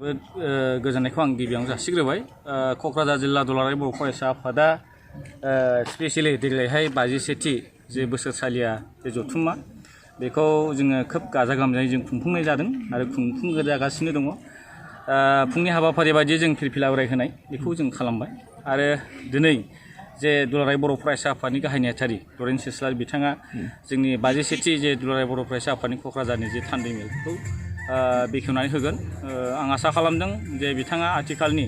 गोजोननायखौ आं गिबियावनो जासिग्रोबाय। क'क्राझार जिल्ला दुलाराय बर' फरायसा आफादा स्पेसियेलि देग्लायहाय 51थि जे बोसोरसालिया जे जथुम्मा बेखौ जोङो खोब गाजा गोमजायै जों खुंफुंनाय जादों आरो खुंफुंजागासिनो दङ। फुंनि हाबाफारि बायदियै जों फिरफिला अरायहोनाय बेखौ जों खालामबाय आरो दिनै जे दुलाराय बर' फरायसा आफादनि गाहाय नेहाथारि लरेन सिस्लारि बिथाङा जोंनि 51थि जे दुलाराय बर' फरायसा आफादनि क'क्राझारनि जे थान्दै मेलखौ बेखेवनानै होगोन। आं आसा खालामदों जे बिथाङा आथिखालनि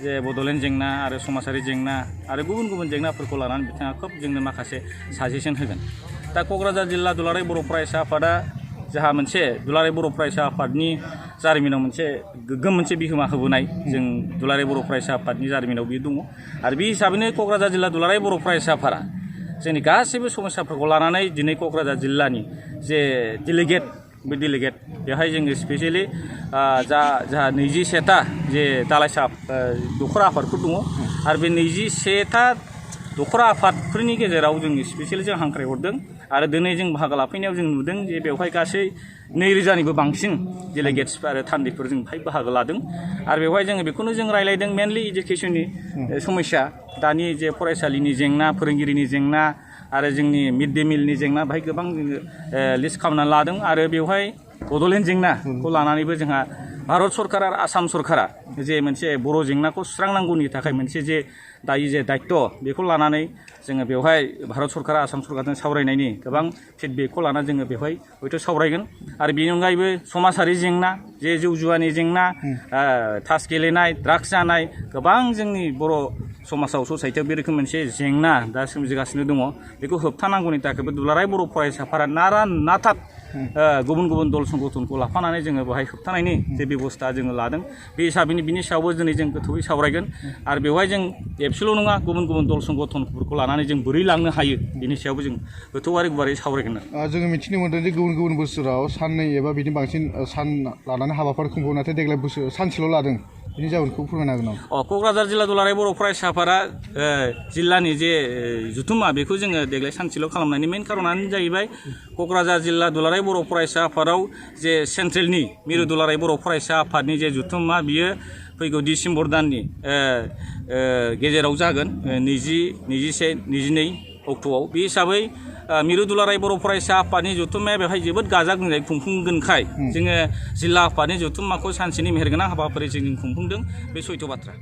जे बड'लेण्ड जेंना आरो समाजारि जेंना आरो गुबुन गुबुन जेंनाफोरखौ लानानै बिथाङा खोब जोंनो माखासे साजेसन होगोन। दा क'क्राझार जिल्ला दुलाराय बर' फरायसा आफादा जोंहा मोनसे दुलाराय बर' फरायसा आफादनि जारिमिनाव मोनसे गोग्गोम मोनसे बिहोमा होबोनाय जों दुलाराय बर' फरायसा आफादनि जारिमिनाव बियो दङ आरो बे हिसाबैनो क'क्राझार जिल्ला दुलाराय बर' फरायसा आफादा जोंनि गासैबो समस्याफोरखौ लानानै दिनै क'क्राझार जिल्लानि जे डेलिगेट बे डेलिगेट बेवहाय जोङो स्पेसियेलि जोंहा 21था जे दालाइसा दखरा आफादफोर दङ आरो बे 21था दखरा आफादफोरनि गेजेराव जों स्पेसियेलि जों हांख्रायहरदों आरो दिनै जों बाहागो लाफैनायाव जों नुदों जे बेवहाय गासै 2000निबो बांसिन डेलिगेट्सफोर आरो थान्दैफोर जों बेवहाय बाहागो लादों आरो बेवहाय जोङो बेखौनो जों रायलायदों मेनलि इडुकेसननि समस्या दानि जे फरायसालिनि जेंना फोरोंगिरिनि जेंना आरो जोंनि मिड डे मिलनि जेंना बेवहाय गोबां जोङो लिस्ट खालामनानै लादों आरो बेवहाय बड'लेण्ड जेंनाखौ लानानैबो जोंहा भारत सरकार आरो आसाम सरकारा जे मोनसे बर' जेंनाखौ सुस्रांनांगौनि थाखाय मोनसे जे दायो जे दायित्व बेखौ लानानै जोङो बेवहाय भारत सरकारा आसाम सरकारजों सावरायनायनि गोबां फिडबेकखौ लानानै जोङो बेवहाय हयथ' सावरायगोन आरो बेनि अनगायैबो समाजारि जेंना जे जौ जुवानि जेंना थास गेलेनाय ड्राग्स जानाय गोबां जोंनि बर' समाजाव ससाइटियाव बे रोखोम मोनसे जेंना दा सोमजिगासिनो दङ बेखौ होबथानांगौनि थाखायबो दुलाराय बर' फरायसा आफादा नारा नाथा गुबुन गुबुन दल संगठनखौ लाफानानै जोङो बेवहाय होबथानायनि जे बेबस्था जोङो लादों बे हिसाबैनो बिनि सायावबो दिनै जों गोथौयै सावरायगोन आरो बेवहाय जों एबसुल' नङा गुबुन गुबुन दल संगठनफोरखौ लानानै जों बोरै लांनो हायो बिनि सायावबो जों गोथौआरि गुवारै सावरायगोन। जोङो मिथिनो मोन्दों जे गुबुन गुबुन बोसोराव साननै एबा बिनि बांसिन सान लानानै हाबाफारि खुंबावो नाथाय देग्लाय सानसेल' लादों बिनि जाहोनखौ फोरमायनो हागोन नामा? क'क्राझार जिल्ला दुलाराय बर' फरायसा आफादा जिल्लानि जे जथुम्मा बेखौ जोङो देग्लाय सानसेल' खालामनायनि मेन खारनानो जाहैबाय क'क्राझार जिल्ला दुलाराय बर' फरायसा आफादाव जे सेन्ट्रेलनि मिरु दुलाराय बर' फरायसा आफादनि जे जथुम्मा बियो फैगौ डिसेम्बर दाननि गेजेराव जागोन 20-21-22 अक्ट'आव बे हिसाबै मिरु दुलाराय बर' फरायसा आफादनि जथुम्माया बेवहाय जोबोद गाजा गोमजायै खुंफुंगोनखाय जोङो जिल्ला आफादनि जथुम्माखौ सानसेनि मेहेरगोनां हाबाफारिजों जों खुंफुंदों बे सैथो बाथ्रा।